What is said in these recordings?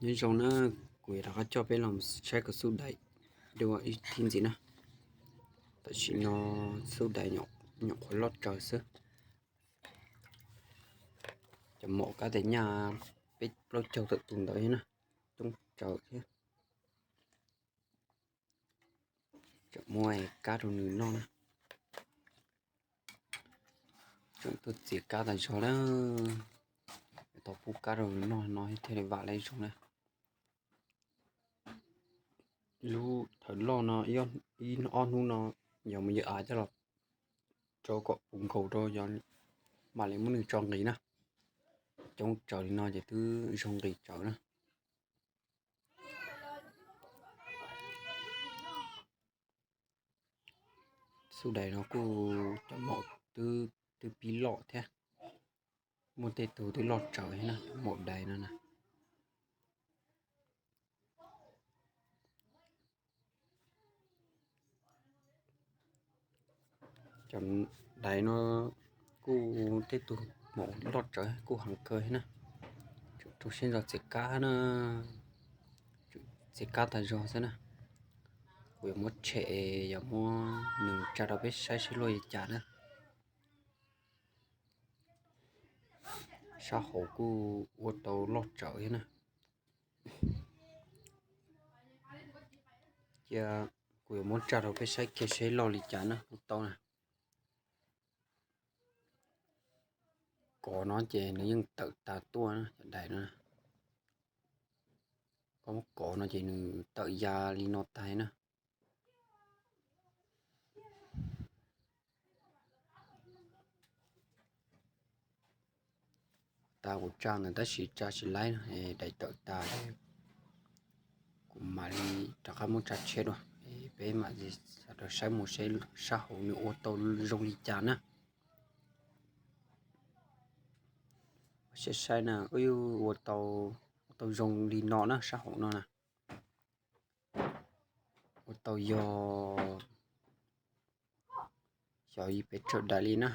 Nyob zoo na, kuv yuav rov qab coj peb los saib kuv xub dais dua ib thib ntxiv na. Tam sim no xub dais nyuam qhuav loj tsawv xwb. Cov maum kab tes nyaj peb plaub caug tawm tus ntawd thiab na, coob tsawv thiab. Tseem muab kab rau nws noj na. Tseem tuaj txiav kab tas zog na. Tau pub kab rau nws noj no thiaj li vam lawv zoo na. Lub thawv loj no ib ob hnub no yog mus yawm av coj los rau kom puv nkaus rau yog mam li muab nws tso nqis na. Coob tsawv li no ces twb zoo nqis tsawv na. Xub dais no kuj cov maum twb pib loj thiab. Muaj tej tug twb loj tsawv thiab na, maum dais no na. Cov dais no kuj tej tug maum loj tsawv kuj heev kawg thiab na. Rau siab ntso txiav kab na, txiav kab tas zog xwb na. Kuv yuav muab tshem, yuav muab nws tsa rau peb saib seb luaj li cas na. Sab hauv kuj ua tau loj tsawv thiab na. Cia kuv yuav muab tsa rau peb saib kiag seb loj li cas na, lub taub na. Kov no ces nws yeej tawm tas tuaj na, cov dais no. Koj muab kov no ces nws tawm ya li no tag na. Tas kuv tsa ntawd tab sis tsa tsis laib no, dais tawm tas. Kuv mam li rov qab muab tsa tshem dua, peb mam li rau saib mus seb sab hauv nws ua tau zoo li cas na. Saib saib na, ua tau zoo li no na, sab hauv no na. Ua tau yog xyov peb tsawm dais li na.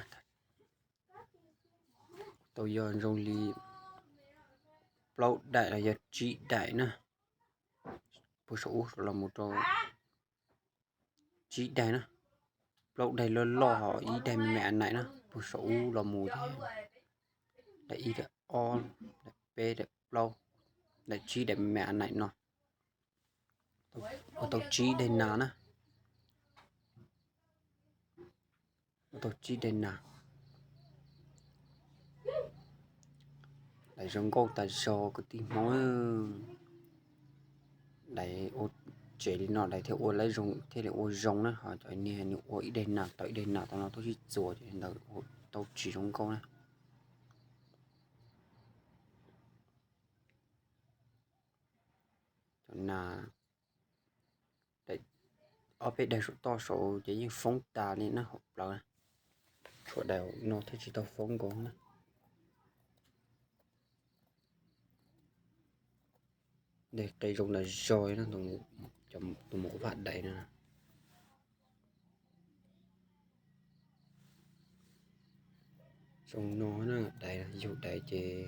Ua tau yog zoo li plaub daim los yog tsib daim na. Puag saum ub los mus rau tsib daim na. Plaub daim loj loj, ho ib daim me me a naim na. Puag saum ub los mus ces daim ib, daim ob, daim peb, daim plaub, daim tsib, daim me me a naim no. Ua tau tsib daim nas na. Ua tau tsib daim nas. Dais zoo nkauj tas zog kwv tij Hmoob. Dais ua tsev li no dais thiaj ua lawv zoo, thiaj li ua zoo na. Ho cov niag nws ua ib daim nas tau ib daim nas tau no tuaj sib txuas ces ntawd ua tau tsis zoo nkauj na. Cov nas, ob peb daim saum toj saud ces yeej foob tas li na, hauv plawv na. Tshuav daim no thiaj tsis tau foob nkaus na. Daim qe zoo tas zog na, tus maum vaj dais no. Zoo no na, dais yug dais ces